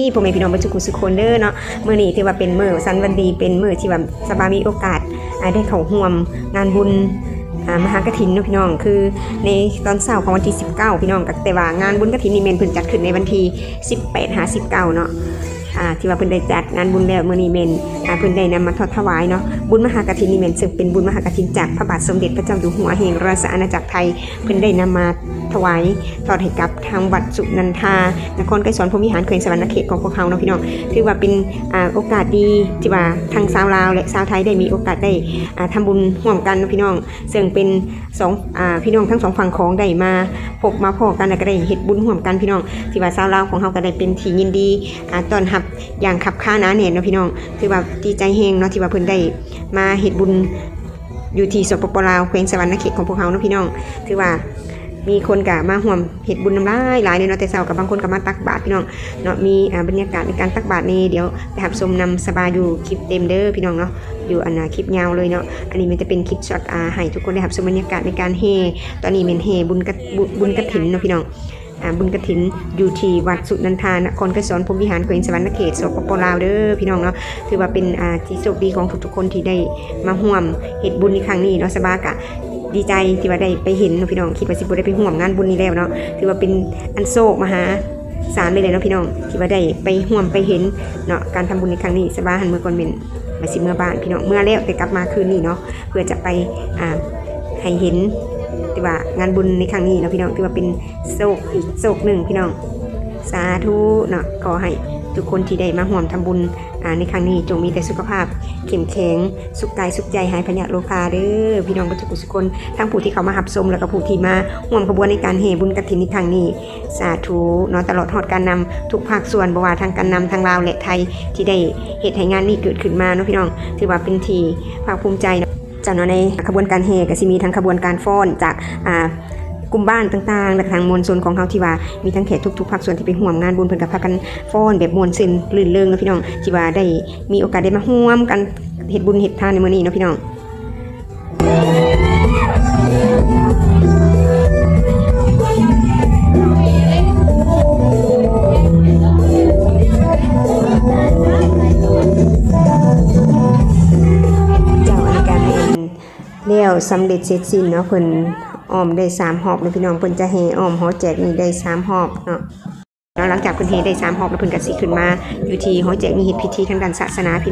ນີ້ ພໍ່ແມ່ພີ່ນ້ອງເບິດສູ່ຜູ້ສູ່ຄົນເດີເນາະ. ມື້ນີ້ຖືວ່າເປັນມື້ສັນວັນດີ ເປັນມື້ທີ່ວ່າສະບາມີໂອກາດ ອ່າ ໄດ້ເຂົ້າຮ່ວມງານບຸນ ອ່າ ມະຫາກະຖິນເນາະພີ່ນ້ອງ. ຄືໃນຕອນເຊົ້າຂອງວັນທີສິບເກົ້າ ພີ່ນ້ອງ, ກໍແຕ່ວ່າງານບຸນກະຖິນນີ້ແມ່ນເພິ່ນຈັດຂຶ້ນໃນວັນທີສິບແປດຫາສິບເກົ້າເນາະ ອ່າ ທີ່ວ່າເພິ່ນໄດ້ຈັດງານບຸນແລ້ວ. ມື້ນີ້ແມ່ນ ອ່າ ເພິ່ນໄດ້ນຳມາທອດຖວາຍເນາະ ບຸນມະຫາກະຖິນນີ້ແມ່ນ ເຊິ່ງເປັນບຸນມະຫາກະຖິນຈາກພະບາດສົມເດັດພະເຈົ້າຢູ່ຫົວແຫ່ງລາຊະອານາຈັກໄທ ເພິ່ນໄດ້ນຳມາ ຖວາຍທອດໃຫ້ກັບທາງວັດສຸນັນທາ ນະຄອນໄກສອນພົມວິຫານ ແຂວງສະຫວັນນະເຂດຂອງພວກເຮົາເນາະພີ່ນ້ອງ. ຖືວ່າເປັນ ອ່າ ໂອກາດດີທີ່ວ່າທັງຊາວລາວ ແລະ ຊາວໄທໄດ້ມີໂອກາດໄດ້ ອ່າ ທຳບຸນຮ່ວມກັນເນາະພີ່ນ້ອງ, ເຊິ່ງເປັນສອງ ອ່າ ພີ່ນ້ອງທັງສອງຝັ່ງຂອງໄດ້ມາພົບມາພໍ້ກັນ ແລ້ວກໍໄດ້ເຮັດບຸນຮ່ວມກັນພີ່ນ້ອງ. ຖືວ່າຊາວລາວຂອງເຮົາກໍໄດ້ເປັນທີ່ຍິນດີ ອ່າ ຕ້ອນຮັບຢ່າງຄັບຄາໜາແໜ້ນເນາະພີ່ນ້ອງ. ຖືວ່າດີໃຈແຮງເນາະ ທີ່ວ່າເພິ່ນໄດ້ມາເຮັດບຸນ ຢູ່ທີ່ ສປປ ລາວ ແຂວງສະຫວັນນະເຂດຂອງພວກເຮົາເນາະພີ່ນ້ອງ. ຖືວ່າມີຄົນກະມາຮ່ວມເຮັດບຸນນຳຫຼາຍໆເລີຍເນາະ ແຕ່ເຊົ້າກະບາງຄົນກະມາຕັກບາດພີ່ນ້ອງເນາະ. ມີ ອ່າ ບັນຍາກາດໃນການຕັກບາດນີ້ ດຽວໄປຮັບຊົມນຳສະບາຢູ່ຄລິບເຕັມເດີພີ່ນ້ອງເນາະ ຢູ່ອັນ ອ່າ ຄລິບຍາວເລີຍເນາະ. ອັນນີ້ມັນຈະເປັນຄລິບຊັອດ ອ່າ ໃຫ້ທຸກຄົນໄດ້ຮັບຊົມບັນຍາກາດໃນການແຫ່. ຕອນນີ້ແມ່ນແຫ່ບຸນກະ ບຸນ ບຸນກະຖິນເນາະພີ່ນ້ອງ. ອ່າ ບຸນກະຖິນຢູ່ທີ່ວັດສຸນັນທາ ນະຄອນໄກສອນພົມວິຫານ ແຂວງສະຫວັນນະເຂດ ສປປ ລາວ ເດີພີ່ນ້ອງເນາະ. ຖືວ່າເປັນ ອ່າ ທີ່ໂຊກດີຂອງທຸກໆຄົນທີ່ໄດ້ມາຮ່ວມເຮັດບຸນໃນຄັ້ງນີ້ເນາະ. ສະບາກະດີໃຈທີ່ວ່າໄດ້ໄປເຫັນເນາະພີ່ນ້ອງ, ຄິດວ່າຊິບໍ່ໄດ້ໄປຮ່ວມງານບຸນນີ້ແລ້ວເນາະ. ຖືວ່າເປັນອັນໂຊກມະຫາສານເລີຍແຫຼະເນາະພີ່ນ້ອງ ທີ່ວ່າໄດ້ໄປຮ່ວມໄປເຫັນເນາະ ການທຳບຸນໃນຄັ້ງນີ້. ສະບາຫັ້ນເມື່ອກ່ອນແມ່ນວ່າຊິເມືອບ້ານພີ່ນ້ອງ, ເມືອແລ້ວແຕ່ກັບມາຄືນນີ້ເນາະ ເພື່ອຈະໄປ ອ່າ ໃຫ້ເຫັນ ແຕ່ວ່າງານບຸນໃນຄັ້ງນີ້ເນາະພີ່ນ້ອງ ຖືວ່າເປັນໂຊກອີກໂຊກໜຶ່ງພີ່ນ້ອງ. ສາທຸເນາະ ຂໍໃຫ້ທຸກຄົນທີ່ໄດ້ມາຮ່ວມທຳບຸນ ອ່າ ໃນຄັ້ງນີ້ ຈົ່ງມີແຕ່ສຸຂະພາບເຂັ້ມແຂງ ສຸກກາຍສຸກໃຈ ຫາຍພະຍາດໂລຄາເດີພີ່ນ້ອງເບິດທຸກຜູ້ສູ່ຄົນ, ທັງຜູ້ທີ່ເຂົ້າມາຮັບຊົມ ແລ້ວກໍຜູ້ທີ່ມາຮ່ວມຂະບວນໃນການແຫ່ບຸນກະຖິນໃນຄັ້ງນີ້. ສາທຸເນາະ ຕະຫຼອດຮອດການນຳທຸກພາກສ່ວນ ບໍ່ວ່າທາງການນຳທັງລາວ ແລະ ໄທ ທີ່ໄດ້ເຮັດໃຫ້ງານນີ້ເກີດຂຶ້ນມາເນາະພີ່ນ້ອງ. ຖືວ່າເປັນທີ່ພາກພູມໃຈເນາະ. ເຈົ້າເນາະ ໃນຂະບວນການແຫ່ກໍຊິມີທັງຂະບວນການຟ້ອນຈາກ ອ່າ ກຸ່ມບ້ານຕ່າງໆ ແລະ ທາງມວນຊົນຂອງເຮົາ ທີ່ວ່າມີທັງແຂກທຸກໆພາກສ່ວນທີ່ໄປຮ່ວມງານບຸນ ເພິ່ນກໍພາກັນຟ້ອນແບບມ່ວນຊື່ນລື່ນເລີງເນາະພີ່ນ້ອງ ທີ່ວ່າໄດ້ມີໂອກາດໄດ້ມາຮ່ວມກັນເຮັດບຸນເຮັດທານໃນມື້ນີ້ເນາະພີ່ນ້ອງ. ເຈົ້າ ອັນນີ້ກະແມ່ນແລ້ວສຳເລັດເສັດສິ້ນເນາະ, ເພິ່ນອ້ອມໄດ້ສາມຮອບເນາະພີ່ນ້ອງ, ເພິ່ນຈະແຫ່ອ້ອມຫໍແຈກນີ້ໄດ້ສາມຮອບເນາະ. ເນາະ ຫຼັງຈາກເພິ່ນແຫ່ໄດ້ສາມຮອບແລ້ວ ເພິ່ນກໍຊິຂຶ້ນມາຢູ່ທີ່ຫໍແຈກນີ້ເຮັດພິທີທາງດ້ານສາສະໜາພີ່ນ້ອງ.